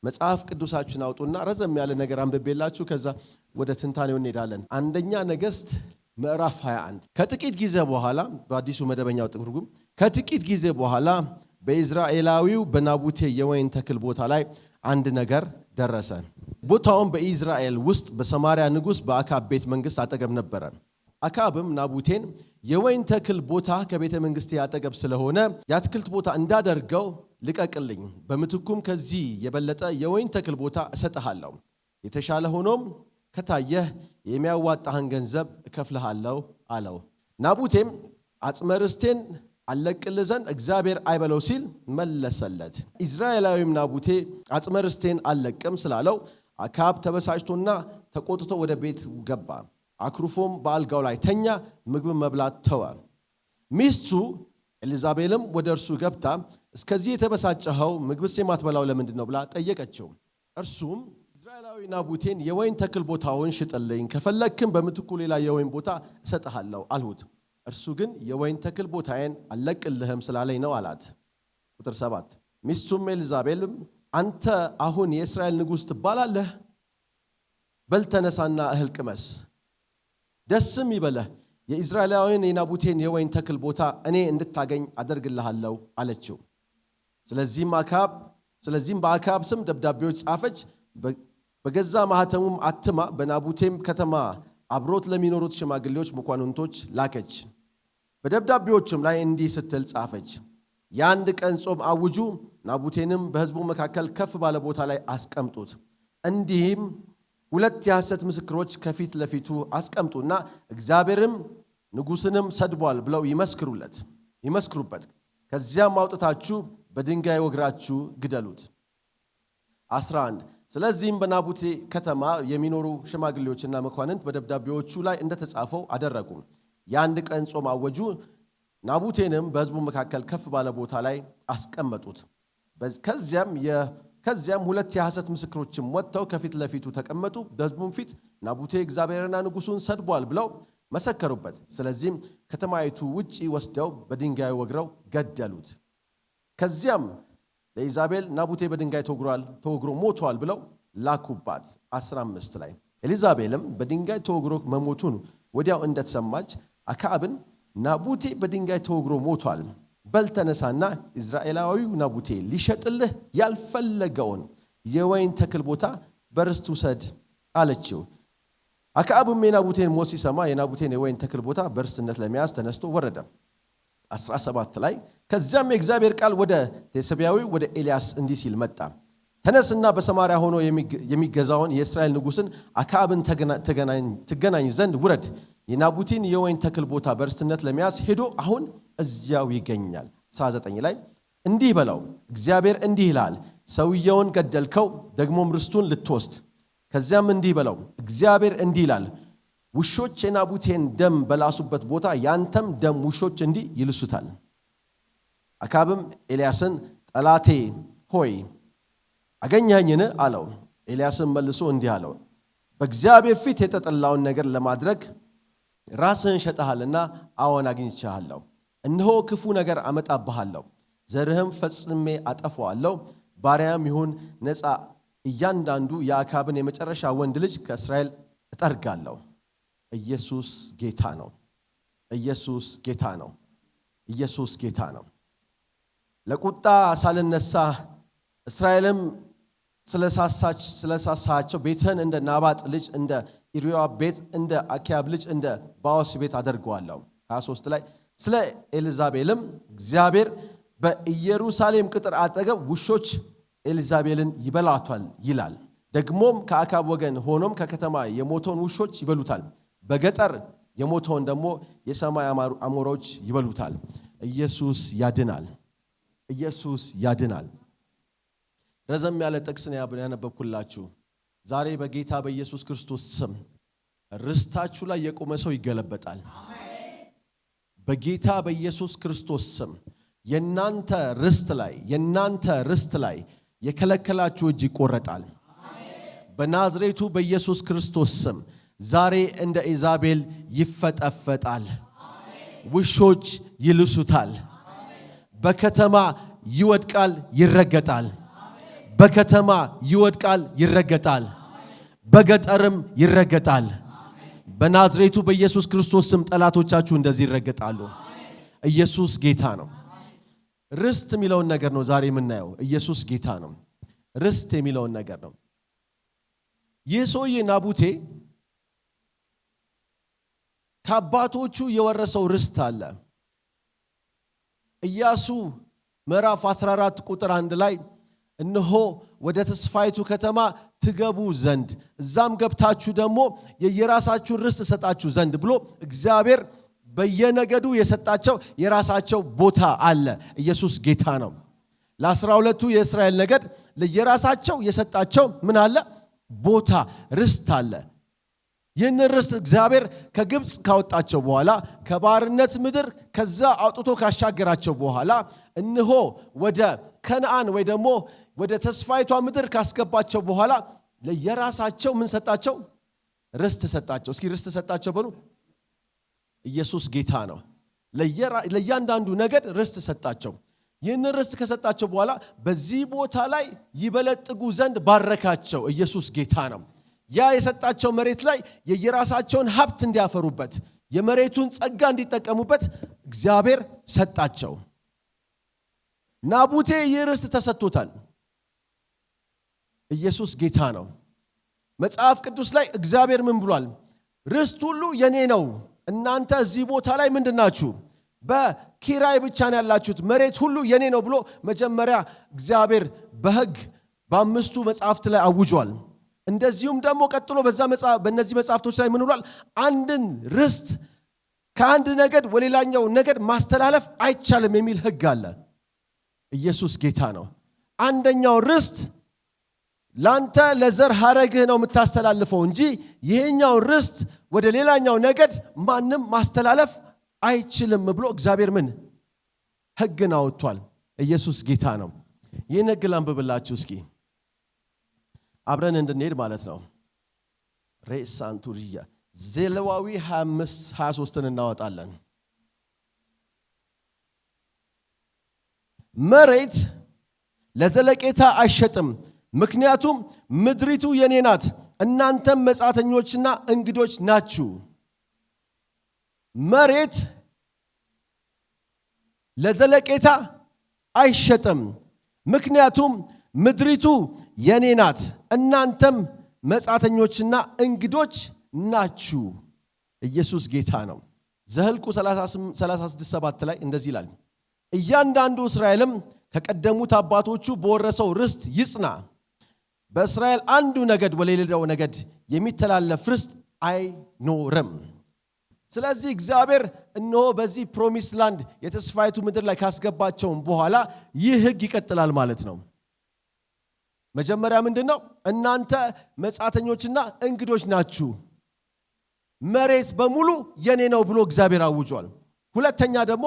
መጽሐፍ ቅዱሳችሁን አውጡና ረዘም ያለ ነገር አንብቤላችሁ ከዛ ወደ ትንታኔው እንሄዳለን። አንደኛ ነገሥት ምዕራፍ 21። ከጥቂት ጊዜ በኋላ፣ በአዲሱ መደበኛው ትርጉም፣ ከጥቂት ጊዜ በኋላ በኢዝራኤላዊው በናቡቴ የወይን ተክል ቦታ ላይ አንድ ነገር ደረሰ። ቦታውም በኢዝራኤል ውስጥ በሰማርያ ንጉሥ በአካብ ቤተ መንግሥት አጠገብ ነበረ። አካብም ናቡቴን "የወይን ተክል ቦታ ከቤተ መንግሥቴ አጠገብ ስለሆነ የአትክልት ቦታ እንዳደርገው ልቀቅልኝ፣ በምትኩም ከዚህ የበለጠ የወይን ተክል ቦታ እሰጥሃለሁ። የተሻለ ሆኖም ከታየህ የሚያዋጣህን ገንዘብ እከፍልሃለሁ" አለው። ናቡቴም "አጽመ ርስቴን አለቅልህ ዘንድ እግዚአብሔር አይበለው" ሲል መለሰለት። ኢዝራኤላዊም ናቡቴ አጽመ ርስቴን አልለቅም ስላለው አካብ ተበሳጭቶና ተቆጥቶ ወደ ቤት ገባ። አኩርፎም በአልጋው ላይ ተኛ፣ ምግብ መብላት ተወ። ሚስቱ ኤሊዛቤልም ወደ እርሱ ገብታ "እስከዚህ የተበሳጨኸው፣ ምግብስ የማትበላው ለምንድን ነው?" ብላ ጠየቀችው። እርሱም "ኢዝራኤላዊ ናቡቴን የወይን ተክል ቦታውን ሽጥልኝ፣ ከፈለግክም በምትኩ ሌላ የወይን ቦታ እሰጥሃለሁ አልሁት። እርሱ ግን የወይን ተክል ቦታዬን አልለቅልህም ስላለኝ ነው" አላት። ቁጥር 7፣ ሚስቱም ኤልዛቤልም "አንተ አሁን የእስራኤል ንጉሥ ትባላለህ? በል ተነሳና እህል ቅመስ፣ ደስም ይበለህ። የኢዝራኤላዊን የናቡቴን የወይን ተክል ቦታ እኔ እንድታገኝ አደርግልሃለሁ" አለችው። ስለዚህም በአክዓብ ስም ደብዳቤዎች ጻፈች፣ በገዛ ማኅተሙም አትማ በናቡቴም ከተማ አብሮት ለሚኖሩት ሽማግሌዎች መኳንንቶች ላከች። በደብዳቤዎቹም ላይ እንዲህ ስትል ጻፈች። "የአንድ ቀን ጾም አውጁ፣ ናቡቴንም በሕዝቡ መካከል ከፍ ባለ ቦታ ላይ አስቀምጡት። እንዲህም ሁለት የሐሰት ምስክሮች ከፊት ለፊቱ አስቀምጡና እግዚአብሔርም ንጉሥንም ሰድቧል ብለው ይመስክሩበት። ከዚያም አውጥታችሁ በድንጋይ ወግራችሁ ግደሉት።" 11፣ ስለዚህም በናቡቴ ከተማ የሚኖሩ ሽማግሌዎችና መኳንንት በደብዳቤዎቹ ላይ እንደተጻፈው አደረጉ። የአንድ ቀን ጾም አወጁ። ናቡቴንም በሕዝቡ መካከል ከፍ ባለ ቦታ ላይ አስቀመጡት። ከዚያም ሁለት የሐሰት ምስክሮችም ወጥተው ከፊት ለፊቱ ተቀመጡ። በሕዝቡም ፊት "ናቡቴ እግዚአብሔርና ንጉሡን ሰድቧል" ብለው መሰከሩበት። ስለዚህም ከተማይቱ ውጪ ወስደው በድንጋይ ወግረው ገደሉት። ከዚያም ለኢዛቤል "ናቡቴ በድንጋይ ተወግሮ ሞቷል" ብለው ላኩባት። 15 ላይ ኤሊዛቤልም በድንጋይ ተወግሮ መሞቱን ወዲያው እንደተሰማች አክዓብን "ናቡቴ በድንጋይ ተወግሮ ሞቷል። በል ተነሳና ኢዝራኤላዊው ናቡቴ ሊሸጥልህ ያልፈለገውን የወይን ተክል ቦታ በርስት ውሰድ" አለችው። አክዓብም የናቡቴን ሞት ሲሰማ የናቡቴን የወይን ተክል ቦታ በርስትነት ለመያዝ ተነስቶ ወረደ። 17 ላይ ከዚያም የእግዚአብሔር ቃል ወደ ቴስብያዊ ወደ ኤልያስ እንዲህ ሲል መጣ። "ተነስና በሰማርያ ሆኖ የሚገዛውን የእስራኤል ንጉሥን አክዓብን ትገናኝ ዘንድ ውረድ። የናቡቴን የወይን ተክል ቦታ በርስትነት ለመያዝ ሄዶ አሁን እዚያው ይገኛል።" 19 ላይ "እንዲህ በለው፣ እግዚአብሔር እንዲህ ይላል፣ ሰውየውን ገደልከው፣ ደግሞም ርስቱን ልትወስድ። ከዚያም እንዲህ በለው፣ እግዚአብሔር እንዲህ ይላል፣ ውሾች የናቡቴን ደም በላሱበት ቦታ ያንተም ደም ውሾች እንዲህ ይልሱታል።" አክዓብም ኤልያስን "ጠላቴ ሆይ፣ አገኘኸኝን?" አለው። ኤልያስም መልሶ እንዲህ አለው፣ "በእግዚአብሔር ፊት የተጠላውን ነገር ለማድረግ ራስህን ሸጠሃልና አዎን አግኝቼሃለሁ። እነሆ ክፉ ነገር አመጣብሃለሁ፣ ዘርህም ፈጽሜ አጠፋዋለሁ። ባሪያም ይሁን ነፃ እያንዳንዱ የአክዓብን የመጨረሻ ወንድ ልጅ ከእስራኤል እጠርጋለሁ። ኢየሱስ ጌታ ነው። ኢየሱስ ጌታ ነው። ኢየሱስ ጌታ ነው። ለቁጣ ሳልነሳ እስራኤልም ስለሳሳቸው ቤትህን እንደ ናባጥ ልጅ እንደ ኢዮርብዓም ቤት፣ እንደ አኪያብ ልጅ እንደ ባኦስ ቤት አደርገዋለሁ። 23 ላይ ስለ ኤልዛቤልም እግዚአብሔር "በኢየሩሳሌም ቅጥር አጠገብ ውሾች ኤልዛቤልን ይበሏታል" ይላል። ደግሞም ከአክዓብ ወገን ሆኖም ከከተማ የሞተውን ውሾች ይበሉታል፣ በገጠር የሞተውን ደግሞ የሰማይ አሞራዎች ይበሉታል። ኢየሱስ ያድናል። ኢየሱስ ያድናል። ረዘም ያለ ጥቅስ ነው ያነበብኩላችሁ። ዛሬ በጌታ በኢየሱስ ክርስቶስ ስም ርስታችሁ ላይ የቆመ ሰው ይገለበጣል። በጌታ በኢየሱስ ክርስቶስ ስም የናንተ ርስት ላይ የናንተ ርስት ላይ የከለከላችሁ እጅ ይቆረጣል። በናዝሬቱ በኢየሱስ ክርስቶስ ስም ዛሬ እንደ ኢዛቤል ይፈጠፈጣል። ውሾች ይልሱታል። በከተማ ይወድቃል፣ ይረገጣል። በከተማ ይወድቃል፣ ይረገጣል። በገጠርም ይረገጣል። በናዝሬቱ በኢየሱስ ክርስቶስ ስም ጠላቶቻችሁ እንደዚህ ይረገጣሉ። ኢየሱስ ጌታ ነው። ርስት የሚለውን ነገር ነው ዛሬ የምናየው። ኢየሱስ ጌታ ነው። ርስት የሚለውን ነገር ነው። ይህ ሰውዬ ናቡቴ ከአባቶቹ የወረሰው ርስት አለ። ኢያሱ ምዕራፍ 14 ቁጥር 1 ላይ እነሆ ወደ ተስፋይቱ ከተማ ትገቡ ዘንድ፣ እዛም ገብታችሁ ደግሞ የየራሳችሁን ርስት እሰጣችሁ ዘንድ ብሎ እግዚአብሔር በየነገዱ የሰጣቸው የራሳቸው ቦታ አለ። ኢየሱስ ጌታ ነው። ለ12ቱ የእስራኤል ነገድ ለየራሳቸው የሰጣቸው ምን አለ? ቦታ፣ ርስት አለ። ይህንን ርስት እግዚአብሔር ከግብፅ ካወጣቸው በኋላ፣ ከባርነት ምድር ከዛ አውጥቶ ካሻገራቸው በኋላ፣ እነሆ ወደ ከነአን ወይ ደግሞ ወደ ተስፋይቷ ምድር ካስገባቸው በኋላ ለየራሳቸው ምን ሰጣቸው? ርስት ሰጣቸው። እስኪ ርስት ሰጣቸው በሉ። ኢየሱስ ጌታ ነው። ለእያንዳንዱ ነገድ ርስት ሰጣቸው። ይህንን ርስት ከሰጣቸው በኋላ በዚህ ቦታ ላይ ይበለጥጉ ዘንድ ባረካቸው። ኢየሱስ ጌታ ነው። ያ የሰጣቸው መሬት ላይ የየራሳቸውን ሀብት እንዲያፈሩበት፣ የመሬቱን ጸጋ እንዲጠቀሙበት እግዚአብሔር ሰጣቸው። ናቡቴ ይህ ርስት ተሰጥቶታል። ኢየሱስ ጌታ ነው። መጽሐፍ ቅዱስ ላይ እግዚአብሔር ምን ብሏል? ርስት ሁሉ የኔ ነው። እናንተ እዚህ ቦታ ላይ ምንድን ናችሁ? በኪራይ ብቻ ነው ያላችሁት። መሬት ሁሉ የኔ ነው ብሎ መጀመሪያ እግዚአብሔር በሕግ በአምስቱ መጽሐፍት ላይ አውጇል። እንደዚሁም ደግሞ ቀጥሎ በዛ በእነዚህ መጽሐፍቶች ላይ ምን ብሏል? አንድን ርስት ከአንድ ነገድ ወደ ሌላኛው ነገድ ማስተላለፍ አይቻልም የሚል ሕግ አለ። ኢየሱስ ጌታ ነው። አንደኛው ርስት ላንተ ለዘር ሐረግህ ነው የምታስተላልፈው እንጂ ይሄኛው ርስት ወደ ሌላኛው ነገድ ማንም ማስተላለፍ አይችልም ብሎ እግዚአብሔር ምን ሕግን አውጥቷል። ኢየሱስ ጌታ ነው። ይህን ሕግ ላንብብላችሁ እስኪ፣ አብረን እንድንሄድ ማለት ነው። ሬሳንቱሪያ ዘሌዋዊ 25 23ን እናወጣለን። መሬት ለዘለቄታ አይሸጥም፣ ምክንያቱም ምድሪቱ የኔ ናት፣ እናንተም መጻተኞችና እንግዶች ናችሁ። መሬት ለዘለቄታ አይሸጥም፣ ምክንያቱም ምድሪቱ የኔ ናት፣ እናንተም መጻተኞችና እንግዶች ናችሁ። ኢየሱስ ጌታ ነው። ዘኍልቍ 36:7 ላይ እንደዚህ ይላል፣ እያንዳንዱ እስራኤልም ከቀደሙት አባቶቹ በወረሰው ርስት ይጽና። በእስራኤል አንዱ ነገድ ወደ ሌላው ነገድ የሚተላለፍ ርስት አይኖርም። ስለዚህ እግዚአብሔር እነሆ በዚህ promise land፣ የተስፋይቱ ምድር ላይ ካስገባቸውም በኋላ ይህ ህግ ይቀጥላል ማለት ነው። መጀመሪያ ምንድን ነው? እናንተ መጻተኞችና እንግዶች ናችሁ፣ መሬት በሙሉ የኔ ነው ብሎ እግዚአብሔር አውጇል። ሁለተኛ ደግሞ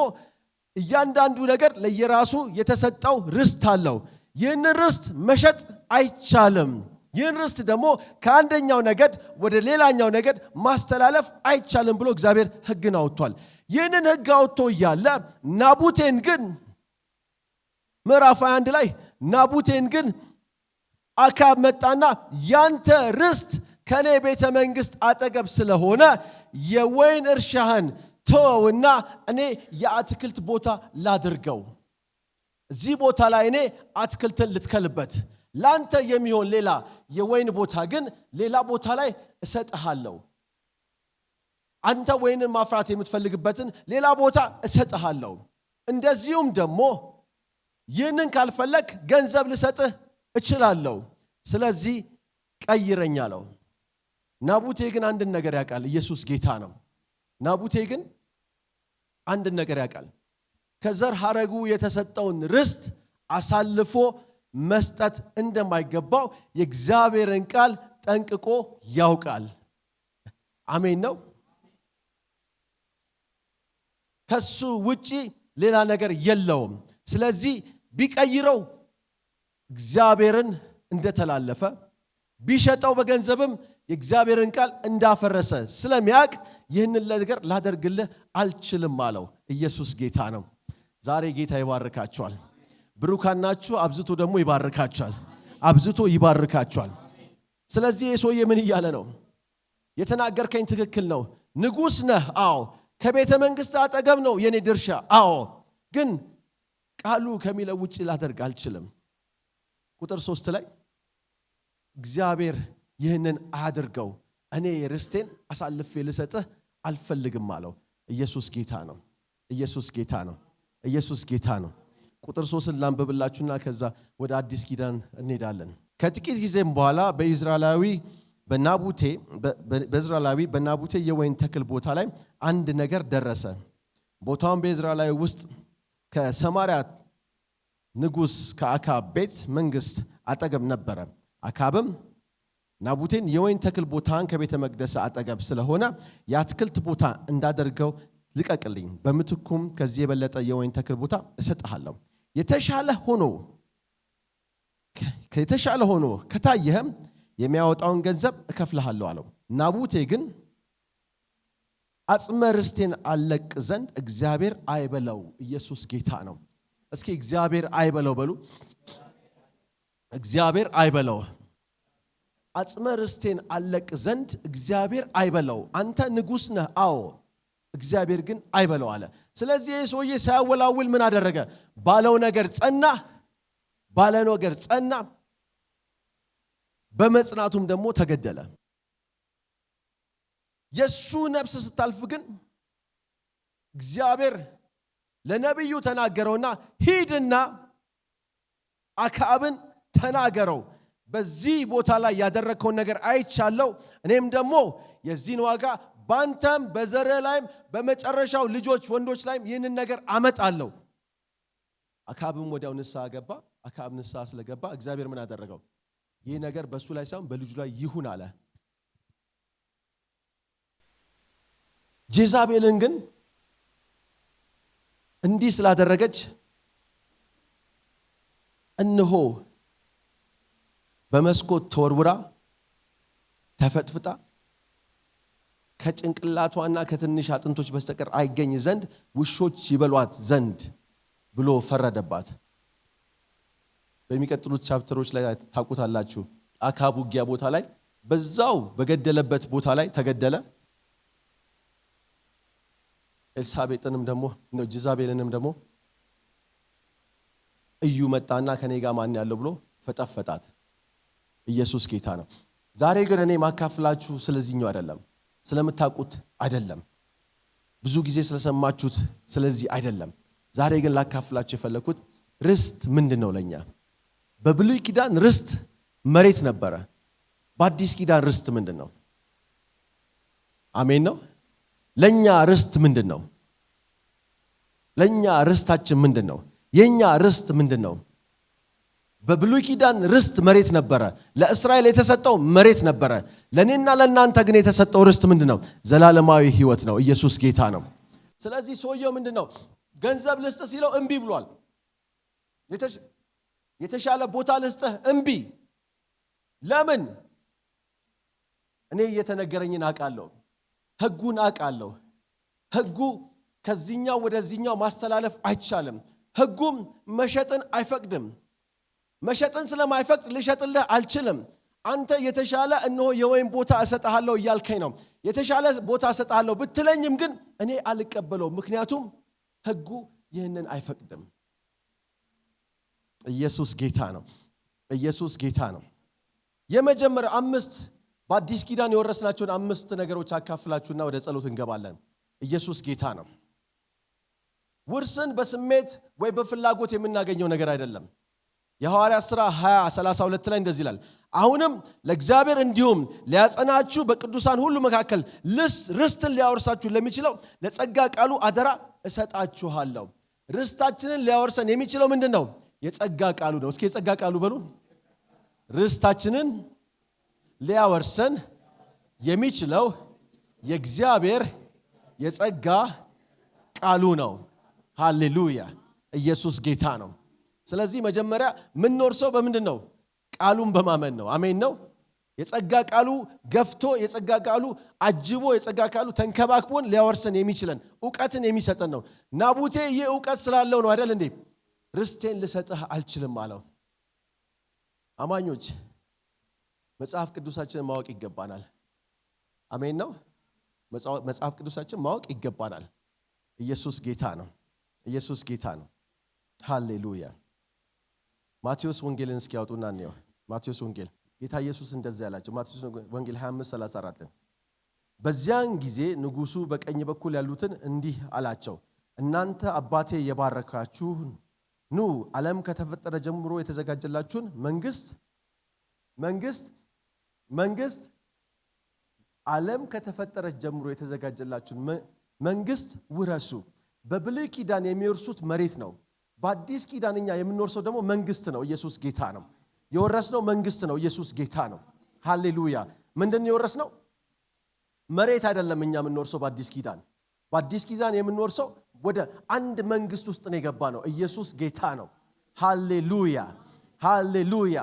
እያንዳንዱ ነገር ለየራሱ የተሰጠው ርስት አለው። ይህንን ርስት መሸጥ አይቻልም። ይህን ርስት ደግሞ ከአንደኛው ነገድ ወደ ሌላኛው ነገድ ማስተላለፍ አይቻልም ብሎ እግዚአብሔር ሕግን አውጥቷል። ይህንን ሕግ አውጥቶ እያለ ናቡቴን ግን ምዕራፍ 21 ላይ ናቡቴን ግን አካብ መጣና ያንተ ርስት ከኔ ቤተ መንግስት አጠገብ ስለሆነ የወይን እርሻህን ተወውና እኔ የአትክልት ቦታ ላድርገው። እዚህ ቦታ ላይ እኔ አትክልትን ልትከልበት፣ ላንተ የሚሆን ሌላ የወይን ቦታ ግን ሌላ ቦታ ላይ እሰጥሃለሁ። አንተ ወይንን ማፍራት የምትፈልግበትን ሌላ ቦታ እሰጥሃለሁ። እንደዚሁም ደግሞ ይህንን ካልፈለግ ገንዘብ ልሰጥህ እችላለሁ። ስለዚህ ቀይረኝ አለው። ናቡቴ ግን አንድን ነገር ያውቃል። ኢየሱስ ጌታ ነው። ናቡቴ ግን አንድን ነገር ያውቃል። ከዘር ሐረጉ የተሰጠውን ርስት አሳልፎ መስጠት እንደማይገባው የእግዚአብሔርን ቃል ጠንቅቆ ያውቃል። አሜን ነው። ከሱ ውጪ ሌላ ነገር የለውም። ስለዚህ ቢቀይረው እግዚአብሔርን እንደተላለፈ፣ ቢሸጠው በገንዘብም የእግዚአብሔርን ቃል እንዳፈረሰ ስለሚያውቅ ይህንን ነገር ላደርግልህ አልችልም አለው። ኢየሱስ ጌታ ነው። ዛሬ ጌታ ይባርካችኋል። ብሩካን ናችሁ። አብዝቶ ደግሞ ይባርካችኋል። አብዝቶ ይባርካችኋል። ስለዚህ ይህ ሰውዬ ምን እያለ ነው? የተናገርከኝ ትክክል ነው። ንጉሥ ነህ። አዎ። ከቤተ መንግሥት አጠገብ ነው የኔ ድርሻ። አዎ። ግን ቃሉ ከሚለው ውጭ ላደርግ አልችልም። ቁጥር 3 ላይ እግዚአብሔር ይህንን አያድርገው፣ እኔ ርስቴን አሳልፌ ልሰጥህ አልፈልግም አለው። ኢየሱስ ጌታ ነው። ኢየሱስ ጌታ ነው። ኢየሱስ ጌታ ነው። ቁጥር 3ን ላንብብላችሁና ከዛ ወደ አዲስ ኪዳን እንሄዳለን። ከጥቂት ጊዜም በኋላ በኢዝራኤላዊ በናቡቴ የወይን ተክል ቦታ ላይ አንድ ነገር ደረሰ። ቦታውን በኢዝራኤላዊ ውስጥ ከሰማርያ ንጉሥ ከአካብ ቤተ መንግሥት አጠገብ ነበረ። አካብም ናቡቴን የወይን ተክል ቦታህን ከቤተ መቅደስ አጠገብ ስለሆነ የአትክልት ቦታ እንዳደርገው ልቀቅልኝ፣ በምትኩም ከዚህ የበለጠ የወይን ተክል ቦታ እሰጥሃለሁ። የተሻለ ሆኖ ከታየህም የሚያወጣውን ገንዘብ እከፍልሃለሁ አለው። ናቡቴ ግን አጽመ ርስቴን አለቅ ዘንድ እግዚአብሔር አይበለው። ኢየሱስ ጌታ ነው። እስኪ እግዚአብሔር አይበለው በሉ። እግዚአብሔር አይበለው። አጽመ ርስቴን አለቅ ዘንድ እግዚአብሔር አይበለው። አንተ ንጉሥ ነህ፣ አዎ፣ እግዚአብሔር ግን አይበለው አለ። ስለዚህ ይህ ሰውዬ ሳያወላውል ምን አደረገ? ባለው ነገር ጸና፣ ባለው ነገር ጸና። በመጽናቱም ደግሞ ተገደለ። የሱ ነፍስ ስታልፍ ግን እግዚአብሔር ለነቢዩ ተናገረውና ሂድና አክዓብን ተናገረው፣ በዚህ ቦታ ላይ ያደረግከውን ነገር አይቻለሁ። እኔም ደግሞ የዚህን ዋጋ ባንተም በዘርህ ላይም በመጨረሻው ልጆች ወንዶች ላይም ይህንን ነገር አመጣለሁ። አክዓብም ወዲያው ንስሐ ገባ። አክዓብ ንስሐ ስለገባ እግዚአብሔር ምን አደረገው? ይህ ነገር በእሱ ላይ ሳይሆን በልጁ ላይ ይሁን አለ። ጄዛቤልን ግን እንዲህ ስላደረገች እነሆ በመስኮት ተወርውራ ተፈጥፍጣ ከጭንቅላቷና ከትንሽ አጥንቶች በስተቀር አይገኝ ዘንድ ውሾች ይበሏት ዘንድ ብሎ ፈረደባት። በሚቀጥሉት chapter ኦች ላይ ታውቁታላችሁ። አክዓብ ውጊያ ቦታ ላይ በዛው በገደለበት ቦታ ላይ ተገደለ። ኤልሳቤጥንም ደግሞ ነው ጂዛቤልንም ደግሞ እዩ መጣና ከኔ ጋር ማን ያለው ብሎ ፈጠፈጣት። ኢየሱስ ጌታ ነው። ዛሬ ግን እኔ ማካፍላችሁ ስለዚህኛው አይደለም፣ ስለምታውቁት አይደለም፣ ብዙ ጊዜ ስለሰማችሁት ስለዚህ አይደለም። ዛሬ ግን ላካፍላችሁ የፈለኩት ርስት ምንድን ነው ለኛ? በብሉይ ኪዳን ርስት መሬት ነበረ። በአዲስ ኪዳን ርስት ምንድን ነው? አሜን ነው። ለኛ ርስት ምንድን ነው? ለኛ ርስታችን ምንድን ነው? የኛ ርስት ምንድን ነው? በብሉይ ኪዳን ርስት መሬት ነበረ። ለእስራኤል የተሰጠው መሬት ነበረ። ለእኔና ለእናንተ ግን የተሰጠው ርስት ምንድን ነው? ዘላለማዊ ሕይወት ነው። ኢየሱስ ጌታ ነው። ስለዚህ ሰውየው ምንድን ነው ገንዘብ ልስጥህ ሲለው እምቢ ብሏል። የተሻለ ቦታ ልስጥህ እምቢ። ለምን? እኔ የተነገረኝን አውቃለሁ፣ ሕጉን አውቃለሁ። ሕጉ ከዚህኛው ወደዚህኛው ማስተላለፍ አይቻልም። ሕጉም መሸጥን አይፈቅድም። መሸጥን ስለማይፈቅድ ልሸጥልህ አልችልም። አንተ የተሻለ እነሆ የወይን ቦታ እሰጥሃለሁ እያልከኝ ነው። የተሻለ ቦታ እሰጥሃለሁ ብትለኝም ግን እኔ አልቀበለውም፣ ምክንያቱም ሕጉ ይህንን አይፈቅድም። ኢየሱስ ጌታ ነው። ኢየሱስ ጌታ ነው። የመጀመሪያ አምስት በአዲስ ኪዳን የወረስናቸውን አምስት ነገሮች አካፍላችሁና ወደ ጸሎት እንገባለን። ኢየሱስ ጌታ ነው። ውርስን በስሜት ወይ በፍላጎት የምናገኘው ነገር አይደለም። የሐዋርያት ሥራ 20:32 ላይ እንደዚህ ይላል፣ አሁንም ለእግዚአብሔር እንዲሁም ሊያጸናችሁ በቅዱሳን ሁሉ መካከል ርስትን ሊያወርሳችሁ ለሚችለው ለጸጋ ቃሉ አደራ እሰጣችኋለሁ። ርስታችንን ሊያወርሰን የሚችለው ምንድን ነው? የጸጋ ቃሉ ነው። እስኪ የጸጋ ቃሉ በሉ። ርስታችንን ሊያወርሰን የሚችለው የእግዚአብሔር የጸጋ ቃሉ ነው። ሃሌሉያ! ኢየሱስ ጌታ ነው። ስለዚህ መጀመሪያ የምንወርሰው በምንድን ነው? ቃሉን በማመን ነው። አሜን ነው። የጸጋ ቃሉ ገፍቶ፣ የጸጋ ቃሉ አጅቦ፣ የጸጋ ቃሉ ተንከባክቦን ሊያወርሰን የሚችለን እውቀትን የሚሰጠን ነው። ናቡቴ ይህ እውቀት ስላለው ነው አይደል እንዴ? ርስቴን ልሰጥህ አልችልም አለው። አማኞች፣ መጽሐፍ ቅዱሳችንን ማወቅ ይገባናል። አሜን ነው። መጽሐፍ ቅዱሳችን ማወቅ ይገባናል። ኢየሱስ ጌታ ነው። ኢየሱስ ጌታ ነው። ሃሌሉያ። ማቴዎስ ወንጌልን እስኪ ያውጡና እንየው። ማቴዎስ ወንጌል ጌታ ኢየሱስ እንደዚያ ያላቸው ማቴዎስ ወንጌል 25:34። በዚያን ጊዜ ንጉሱ በቀኝ በኩል ያሉትን እንዲህ አላቸው፣ እናንተ አባቴ የባረካችሁ ኑ፣ ዓለም ከተፈጠረ ጀምሮ የተዘጋጀላችሁን መንግስት መንግስት መንግስት ዓለም ከተፈጠረች ጀምሮ የተዘጋጀላችሁን መንግስት ውረሱ። በብሉይ ኪዳን የሚወርሱት መሬት ነው። በአዲስ ኪዳን እኛ የምንወርሰው ደግሞ መንግስት ነው። ኢየሱስ ጌታ ነው። የወረስነው መንግስት ነው። ኢየሱስ ጌታ ነው። ሃሌሉያ። ምንድን ነው የወረስነው? መሬት አይደለም እኛ የምንወርሰው በአዲስ ኪዳን። በአዲስ ኪዳን የምንወርሰው ወደ አንድ መንግስት ውስጥ ነው የገባነው። ኢየሱስ ጌታ ነው። ሃሌሉያ፣ ሃሌሉያ፣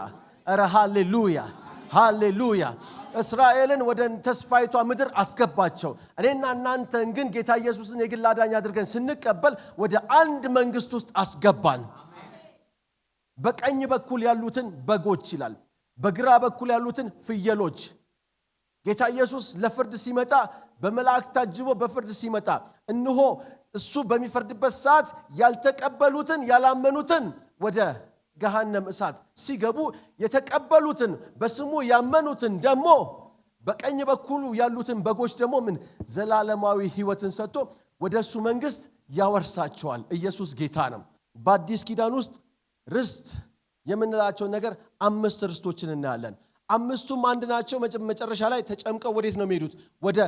ኧረ ሃሌሉያ፣ ሃሌሉያ። እስራኤልን ወደ ተስፋይቷ ምድር አስገባቸው። እኔና እናንተን ግን ጌታ ኢየሱስን የግል አዳኝ አድርገን ስንቀበል ወደ አንድ መንግስት ውስጥ አስገባን። በቀኝ በኩል ያሉትን በጎች ይላል፣ በግራ በኩል ያሉትን ፍየሎች። ጌታ ኢየሱስ ለፍርድ ሲመጣ፣ በመላእክት ታጅቦ በፍርድ ሲመጣ፣ እነሆ እሱ በሚፈርድበት ሰዓት ያልተቀበሉትን፣ ያላመኑትን ወደ ገሃነም እሳት ሲገቡ፣ የተቀበሉትን፣ በስሙ ያመኑትን ደግሞ፣ በቀኝ በኩሉ ያሉትን በጎች ደግሞ ምን ዘላለማዊ ሕይወትን ሰጥቶ ወደ እሱ መንግስት ያወርሳቸዋል። ኢየሱስ ጌታ ነው። በአዲስ ኪዳን ውስጥ ርስት የምንላቸውን ነገር አምስት ርስቶችን እናያለን። አምስቱም አንድ ናቸው። መጨረሻ ላይ ተጨምቀው ወዴት ነው የሚሄዱት? ወደ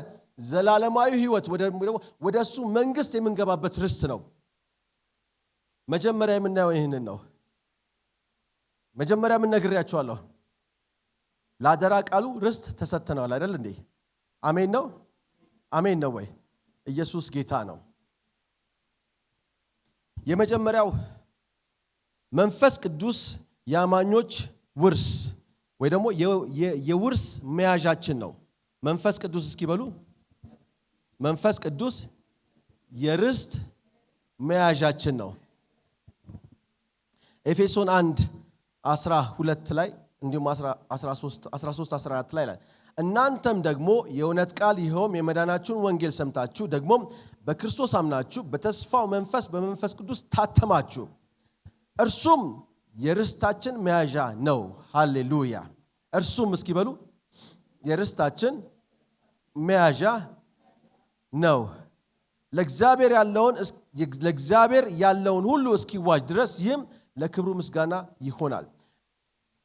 ዘላለማዊ ሕይወት፣ ወደ እሱ መንግስት የምንገባበት ርስት ነው። መጀመሪያ የምናየው ይህንን ነው። መጀመሪያ ምን ነግሬያችኋለሁ? ለአደራ ቃሉ ርስት ተሰጥተናል አይደል እንዴ? አሜን ነው? አሜን ነው ወይ? ኢየሱስ ጌታ ነው። የመጀመሪያው መንፈስ ቅዱስ የአማኞች ውርስ ወይ ደግሞ የውርስ መያዣችን ነው። መንፈስ ቅዱስ እስኪ በሉ። መንፈስ ቅዱስ የርስት መያዣችን ነው። ኤፌሶን 1 12 ላይ እንዲሁም 13 14 ላይ ይላል፣ እናንተም ደግሞ የእውነት ቃል ይኸውም የመዳናችሁን ወንጌል ሰምታችሁ ደግሞም በክርስቶስ አምናችሁ በተስፋው መንፈስ በመንፈስ ቅዱስ ታተማችሁ፣ እርሱም የርስታችን መያዣ ነው። ሃሌሉያ። እርሱም እስኪ በሉ፣ የርስታችን መያዣ ነው። ለእግዚአብሔር ያለውን ሁሉ እስኪዋጅ ድረስ፣ ይህም ለክብሩ ምስጋና ይሆናል።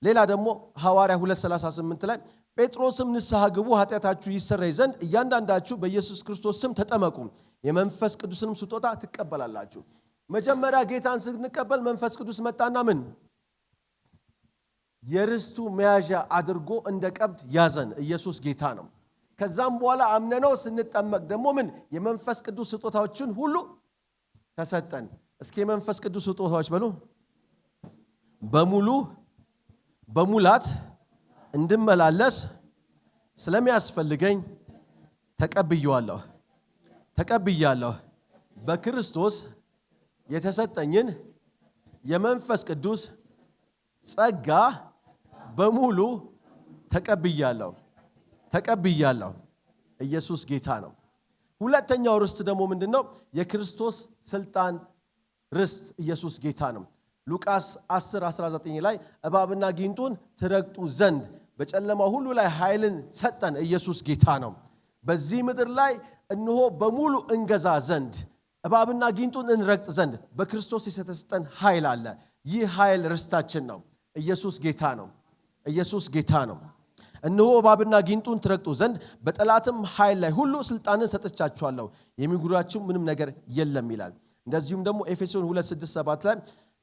ሌላ ደግሞ ሐዋርያ 2:38 ላይ ጴጥሮስም ንስሐ ግቡ፣ ኃጢአታችሁ ይሰረይ ዘንድ እያንዳንዳችሁ በኢየሱስ ክርስቶስ ስም ተጠመቁ፣ የመንፈስ ቅዱስንም ስጦታ ትቀበላላችሁ። መጀመሪያ ጌታን ስንቀበል መንፈስ ቅዱስ መጣና ምን የርስቱ መያዣ አድርጎ እንደ ቀብድ ያዘን። ኢየሱስ ጌታ ነው። ከዛም በኋላ አምነነው ስንጠመቅ ደግሞ ምን የመንፈስ ቅዱስ ስጦታዎችን ሁሉ ተሰጠን። እስኪ የመንፈስ ቅዱስ ስጦታዎች በሉ። በሙሉ በሙላት እንድመላለስ ስለሚያስፈልገኝ ተቀብዬዋለሁ፣ ተቀብያለሁ። በክርስቶስ የተሰጠኝን የመንፈስ ቅዱስ ጸጋ በሙሉ ተቀብያለሁ፣ ተቀብያለሁ። ኢየሱስ ጌታ ነው። ሁለተኛው ርስት ደግሞ ምንድን ነው? የክርስቶስ ስልጣን ርስት። ኢየሱስ ጌታ ነው። ሉቃስ 10 19 ላይ እባብና ጊንጡን ትረግጡ ዘንድ በጨለማ ሁሉ ላይ ኃይልን ሰጠን። ኢየሱስ ጌታ ነው። በዚህ ምድር ላይ እነሆ በሙሉ እንገዛ ዘንድ፣ እባብና ጊንጡን እንረግጥ ዘንድ በክርስቶስ የተሰጠን ኃይል አለ። ይህ ኃይል ርስታችን ነው። ኢየሱስ ጌታ ነው። ኢየሱስ ጌታ ነው። እነሆ እባብና ጊንጡን ትረግጡ ዘንድ በጠላትም ኃይል ላይ ሁሉ ስልጣንን ሰጥቻችኋለሁ፣ የሚጎዳችሁ ምንም ነገር የለም ይላል። እንደዚሁም ደግሞ ኤፌሶን 2 6 7 ላይ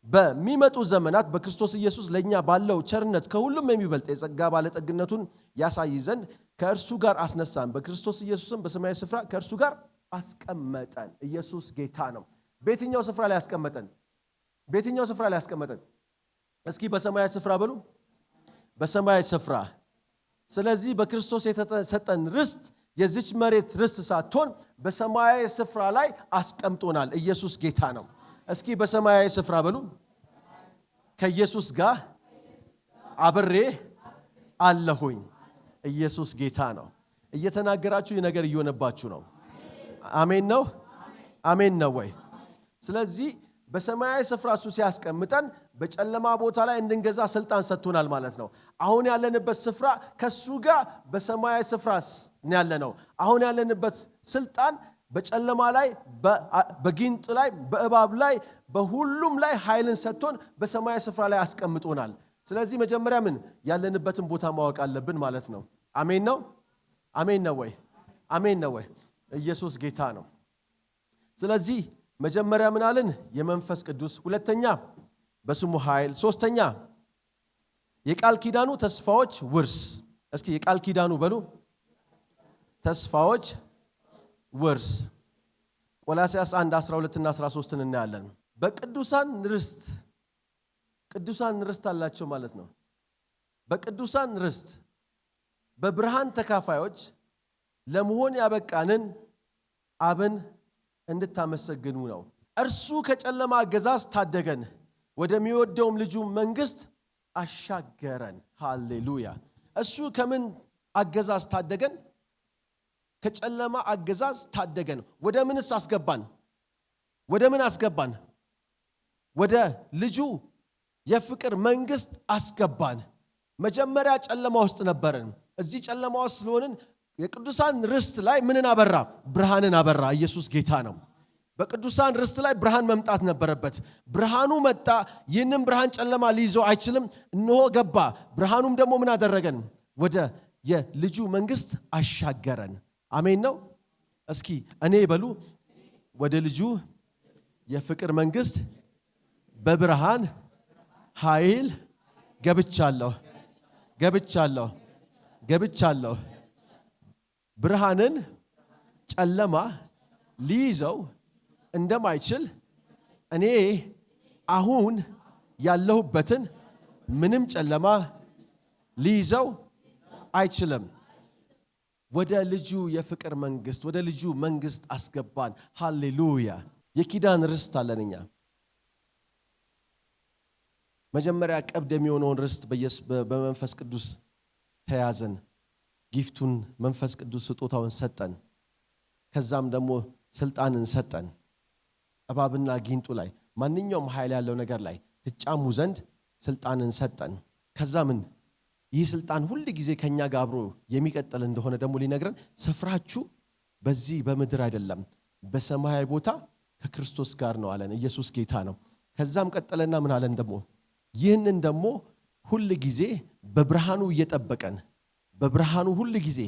በሚመጡ ዘመናት በክርስቶስ ኢየሱስ ለእኛ ባለው ቸርነት ከሁሉም የሚበልጥ የጸጋ ባለጠግነቱን ያሳይ ዘንድ ከእርሱ ጋር አስነሳን፣ በክርስቶስ ኢየሱስም በሰማያዊ ስፍራ ከእርሱ ጋር አስቀመጠን። ኢየሱስ ጌታ ነው። በየትኛው ስፍራ ላይ አስቀመጠን? በየትኛው ስፍራ ላይ አስቀመጠን? እስኪ በሰማያዊ ስፍራ በሉ። በሰማያዊ ስፍራ ስለዚህ በክርስቶስ የተሰጠን ርስት የዚች መሬት ርስት ሳትሆን በሰማያዊ ስፍራ ላይ አስቀምጦናል። ኢየሱስ ጌታ ነው። እስኪ በሰማያዊ ስፍራ በሉ። ከኢየሱስ ጋር አብሬ አለሁኝ። ኢየሱስ ጌታ ነው። እየተናገራችሁ ይህ ነገር እየሆነባችሁ ነው። አሜን ነው። አሜን ነው ወይ? ስለዚህ በሰማያዊ ስፍራ እሱ ሲያስቀምጠን በጨለማ ቦታ ላይ እንድንገዛ ስልጣን ሰጥቶናል ማለት ነው። አሁን ያለንበት ስፍራ ከሱ ጋር በሰማያዊ ስፍራ ያለ ነው። አሁን ያለንበት ስልጣን በጨለማ ላይ፣ በጊንጥ ላይ፣ በእባብ ላይ፣ በሁሉም ላይ ኃይልን ሰጥቶን በሰማያዊ ስፍራ ላይ አስቀምጦናል። ስለዚህ መጀመሪያ ምን ያለንበትን ቦታ ማወቅ አለብን ማለት ነው። አሜን ነው። አሜን ነው ወይ? አሜን ነው ወይ? ኢየሱስ ጌታ ነው። ስለዚህ መጀመሪያ ምን አልን? የመንፈስ ቅዱስ፣ ሁለተኛ በስሙ ኃይል፣ ሶስተኛ የቃል ኪዳኑ ተስፋዎች ውርስ። እስኪ የቃል ኪዳኑ በሉ፣ ተስፋዎች ውርስ። ቆላስያስ 1 12 እና 13 እናያለን። በቅዱሳን ርስት፣ ቅዱሳን ርስት አላቸው ማለት ነው። በቅዱሳን ርስት በብርሃን ተካፋዮች ለመሆን ያበቃንን አብን እንድታመሰግኑ ነው። እርሱ ከጨለማ አገዛዝ ታደገን፣ ወደሚወደውም ልጁ መንግስት አሻገረን። ሃሌሉያ! እሱ ከምን አገዛዝ ታደገን? ከጨለማ አገዛዝ ታደገን። ወደ ምንስ አስገባን? ወደ ምን አስገባን? ወደ ልጁ የፍቅር መንግስት አስገባን። መጀመሪያ ጨለማ ውስጥ ነበርን። እዚህ ጨለማ ውስጥ ስለሆንን የቅዱሳን ርስት ላይ ምንን አበራ? ብርሃንን አበራ። ኢየሱስ ጌታ ነው። በቅዱሳን ርስት ላይ ብርሃን መምጣት ነበረበት። ብርሃኑ መጣ። ይህንን ብርሃን ጨለማ ሊይዘው አይችልም። እነሆ ገባ። ብርሃኑም ደግሞ ምን አደረገን? ወደ የልጁ መንግስት አሻገረን። አሜን ነው። እስኪ እኔ በሉ፣ ወደ ልጁ የፍቅር መንግስት በብርሃን ኃይል ገብቻለሁ፣ ገብቻለሁ፣ ገብቻለሁ። ብርሃንን ጨለማ ሊይዘው እንደማይችል እኔ አሁን ያለሁበትን ምንም ጨለማ ሊይዘው አይችልም። ወደ ልጁ የፍቅር መንግስት፣ ወደ ልጁ መንግስት አስገባን። ሃሌሉያ! የኪዳን ርስት አለን እኛ። መጀመሪያ ቀብድ የሚሆነውን ርስት በመንፈስ ቅዱስ ተያዝን። Gift ኡን መንፈስ ቅዱስ ስጦታውን ሰጠን። ከዛም ደግሞ ስልጣንን ሰጠን። እባብና ጊንጡ ላይ፣ ማንኛውም ኃይል ያለው ነገር ላይ ትጫሙ ዘንድ ስልጣንን ሰጠን። ከዛ ምን ይህ ስልጣን ሁል ጊዜ ከኛ ጋር አብሮ የሚቀጥል እንደሆነ ደግሞ ሊነግረን ስፍራችሁ በዚህ በምድር አይደለም፣ በሰማያዊ ቦታ ከክርስቶስ ጋር ነው አለን። ኢየሱስ ጌታ ነው። ከዛም ቀጠለና ምን አለን ደግሞ? ይህንን ደግሞ ሁል ጊዜ በብርሃኑ እየጠበቀን፣ በብርሃኑ ሁል ጊዜ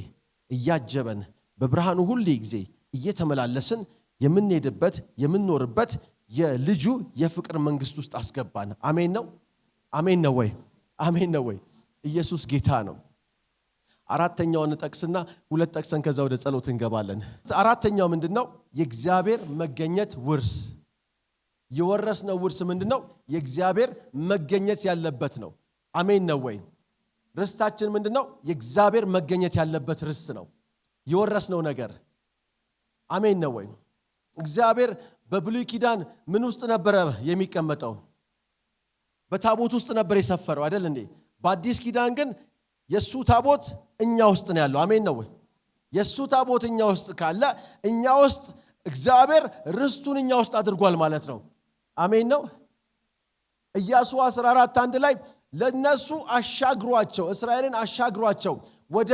እያጀበን፣ በብርሃኑ ሁል ጊዜ እየተመላለስን የምንሄድበት፣ የምንኖርበት የልጁ የፍቅር መንግስት ውስጥ አስገባን። አሜን ነው። አሜን ነው ወይ? አሜን ነው ወይ? ኢየሱስ ጌታ ነው። አራተኛውን ጠቅስና ሁለት ጠቅሰን ከዛ ወደ ጸሎት እንገባለን። አራተኛው ምንድን ነው? የእግዚአብሔር መገኘት ውርስ። የወረስነው ውርስ ምንድን ነው? የእግዚአብሔር መገኘት ያለበት ነው። አሜን ነው ወይ? ርስታችን ምንድን ነው? የእግዚአብሔር መገኘት ያለበት ርስት ነው የወረስነው ነገር። አሜን ነው ወይ? እግዚአብሔር በብሉይ ኪዳን ምን ውስጥ ነበረ የሚቀመጠው? በታቦት ውስጥ ነበር የሰፈረው አይደል እንዴ? በአዲስ ኪዳን ግን የእሱ ታቦት እኛ ውስጥ ነው ያለው። አሜን ነው ወይ? የእሱ ታቦት እኛ ውስጥ ካለ እኛ ውስጥ እግዚአብሔር ርስቱን እኛ ውስጥ አድርጓል ማለት ነው። አሜን ነው። ኢያሱ 14:1 ላይ ለነሱ አሻግሯቸው፣ እስራኤልን አሻግሯቸው ወደ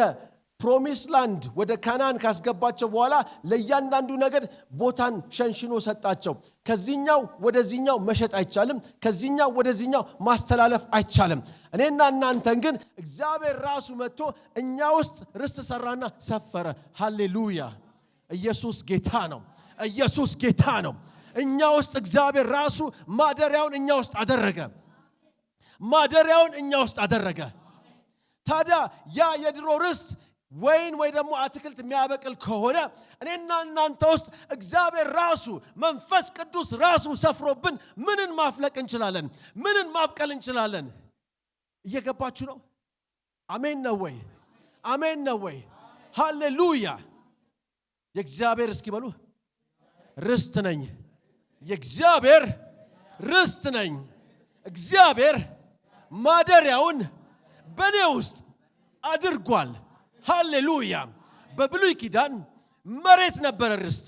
promise land፣ ወደ ካናን ካስገባቸው በኋላ ለእያንዳንዱ ነገድ ቦታን ሸንሽኖ ሰጣቸው። ከዚህኛው ወደዚህኛው መሸጥ አይቻልም። ከዚህኛው ወደዚህኛው ማስተላለፍ አይቻልም። እኔና እናንተን ግን እግዚአብሔር ራሱ መጥቶ እኛ ውስጥ ርስት ሰራና ሰፈረ። ሃሌሉያ! ኢየሱስ ጌታ ነው። ኢየሱስ ጌታ ነው። እኛ ውስጥ እግዚአብሔር ራሱ ማደሪያውን እኛ ውስጥ አደረገ። ማደሪያውን እኛ ውስጥ አደረገ። ታዲያ ያ የድሮ ርስት ወይን ወይ ደግሞ አትክልት የሚያበቅል ከሆነ እኔና እናንተ ውስጥ እግዚአብሔር ራሱ፣ መንፈስ ቅዱስ ራሱ ሰፍሮብን ምንን ማፍለቅ እንችላለን? ምንን ማብቀል እንችላለን? እየገባችሁ ነው? አሜን ነው ወይ? አሜን ነው ወይ? ሃሌሉያ። የእግዚአብሔር እስኪ በሉ ርስት ነኝ። የእግዚአብሔር ርስት ነኝ። እግዚአብሔር ማደሪያውን በእኔ ውስጥ አድርጓል። ሃሌሉያ። በብሉይ ኪዳን መሬት ነበረ ርስት።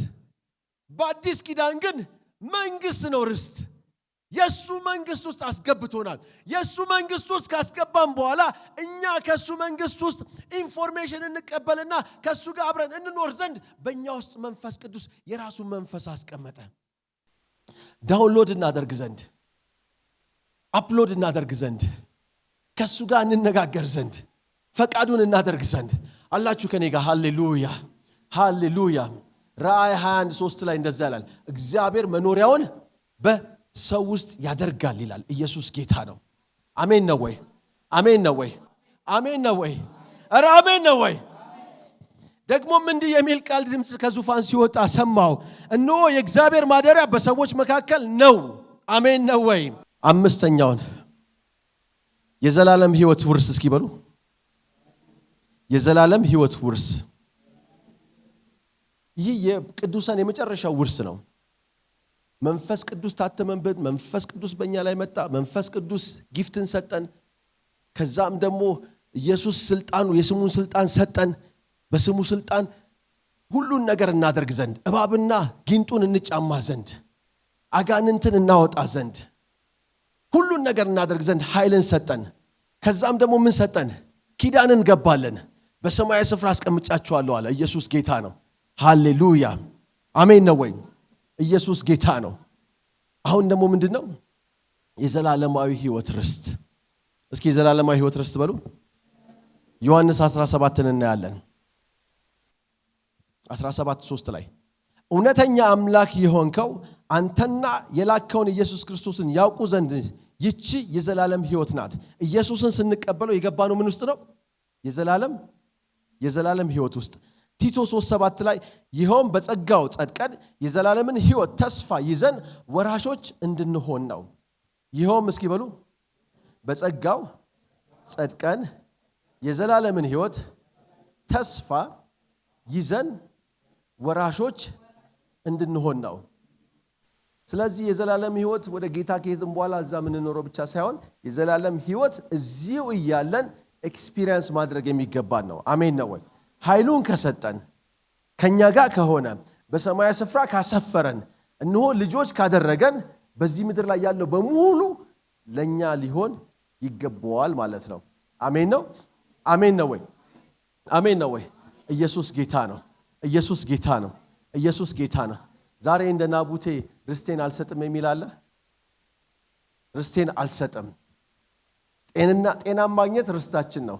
በአዲስ ኪዳን ግን መንግስት ነው ርስት። የእሱ መንግስት ውስጥ አስገብቶናል። የእሱ መንግስት ውስጥ ካስገባን በኋላ እኛ ከእሱ መንግስት ውስጥ information እንቀበልና ከእሱ ጋር አብረን እንኖር ዘንድ በእኛ ውስጥ መንፈስ ቅዱስ የራሱን መንፈስ አስቀመጠ። Download እናደርግ ዘንድ፣ upload እናደርግ ዘንድ፣ ከእሱ ጋር እንነጋገር ዘንድ፣ ፈቃዱን እናደርግ ዘንድ። አላችሁ ከኔ ጋር? ሃሌሉያ፣ ሃሌሉያ። ራእይ 21:3 ላይ እንደዛ ይላል። እግዚአብሔር መኖሪያውን በሰው ውስጥ ያደርጋል ይላል። ኢየሱስ ጌታ ነው። አሜን ነው ወይ? አሜን ነው ወይ? አሜን ነው ወይ? ኧረ አሜን ነው ወይ? ደግሞም እንዲህ የሚል ቃል ድምፅ ከዙፋን ሲወጣ ሰማሁ። እነሆ የእግዚአብሔር ማደሪያ በሰዎች መካከል ነው። አሜን ነው ወይ? አምስተኛውን የዘላለም ሕይወት ውርስ እስኪ በሉ። የዘላለም ሕይወት ውርስ። ይህ የቅዱሳን የመጨረሻው ውርስ ነው። መንፈስ ቅዱስ ታተመብን። መንፈስ ቅዱስ በእኛ ላይ መጣ። መንፈስ ቅዱስ gift ን ሰጠን። ከዛም ደግሞ ኢየሱስ ስልጣኑ የስሙን ስልጣን ሰጠን። በስሙ ስልጣን ሁሉን ነገር እናደርግ ዘንድ፣ እባብና ጊንጡን እንጫማ ዘንድ፣ አጋንንትን እናወጣ ዘንድ፣ ሁሉን ነገር እናደርግ ዘንድ ኃይልን ሰጠን። ከዛም ደግሞ ምን ሰጠን? ኪዳንን ገባልን። በሰማያዊ ስፍራ አስቀምጫችኋለሁ አለ። ኢየሱስ ጌታ ነው። ሃሌሉያ፣ አሜን ነው ወይ? ኢየሱስ ጌታ ነው። አሁን ደግሞ ምንድን ነው? የዘላለማዊ ሕይወት ርስት። እስኪ የዘላለማዊ ሕይወት ርስት በሉ። ዮሐንስ 17ን እናያለን። 17:3 ላይ እውነተኛ አምላክ የሆንከው አንተና የላከውን ኢየሱስ ክርስቶስን ያውቁ ዘንድ ይቺ የዘላለም ሕይወት ናት። ኢየሱስን ስንቀበለው የገባነው ምን ውስጥ ነው? የዘላለም ሕይወት ውስጥ። ቲቶ 3:7 ላይ ይኸውም በጸጋው ጸድቀን የዘላለምን ሕይወት ተስፋ ይዘን ወራሾች እንድንሆን ነው። ይኸውም እስኪ በሉ በጸጋው ጸድቀን የዘላለምን ሕይወት ተስፋ ይዘን ወራሾች እንድንሆን ነው። ስለዚህ የዘላለም ሕይወት ወደ ጌታ ከሄድን በኋላ እዛ የምንኖረው ብቻ ሳይሆን የዘላለም ሕይወት እዚሁ እያለን experience ማድረግ የሚገባን ነው። አሜን ነው ወይ? ኃይሉን ከሰጠን፣ ከኛ ጋር ከሆነ፣ በሰማያዊ ስፍራ ካሰፈረን፣ እነሆ ልጆች ካደረገን በዚህ ምድር ላይ ያለው በሙሉ ለኛ ሊሆን ይገባዋል ማለት ነው። አሜን ነው። አሜን ነው ወይ? አሜን ነው ወይ? ኢየሱስ ጌታ ነው። ኢየሱስ ጌታ ነው። ኢየሱስ ጌታ ነው። ዛሬ እንደ ናቡቴ ርስቴን አልሰጥም የሚል አለ? ርስቴን አልሰጥም። ጤና ማግኘት ርስታችን ነው።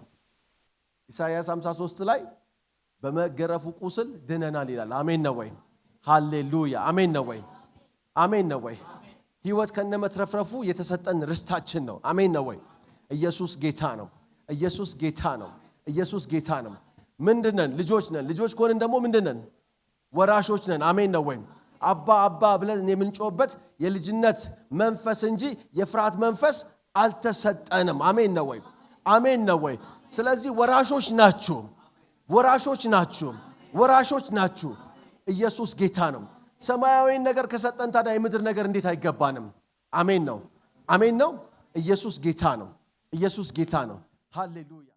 ኢሳይያስ 53 ላይ በመገረፉ ቁስል ድነናል ይላል። አሜን ነው ወይ? ሃሌሉያ። አሜን ነው ወይ? አሜን ነው ወይ? ህይወት ከነመትረፍረፉ የተሰጠን ርስታችን ነው። አሜን ነው ወይ? ኢየሱስ ጌታ ነው። ኢየሱስ ጌታ ነው። ኢየሱስ ጌታ ነው። ምንድነን? ልጆች ነን። ልጆች ከሆንን ደግሞ ምንድነን? ወራሾች ነን። አሜን ነው ወይ? አባ አባ ብለን የምንጮህበት የልጅነት መንፈስ እንጂ የፍርሃት መንፈስ አልተሰጠንም። አሜን ነው ወይ? አሜን ነው ወይ? ስለዚህ ወራሾች ናችሁ። ወራሾች ናችሁ። ወራሾች ናችሁ። ኢየሱስ ጌታ ነው። ሰማያዊን ነገር ከሰጠን ታዲያ የምድር ነገር እንዴት አይገባንም? አሜን ነው። አሜን ነው። ኢየሱስ ጌታ ነው። ኢየሱስ ጌታ ነው። ሃሌሉያ።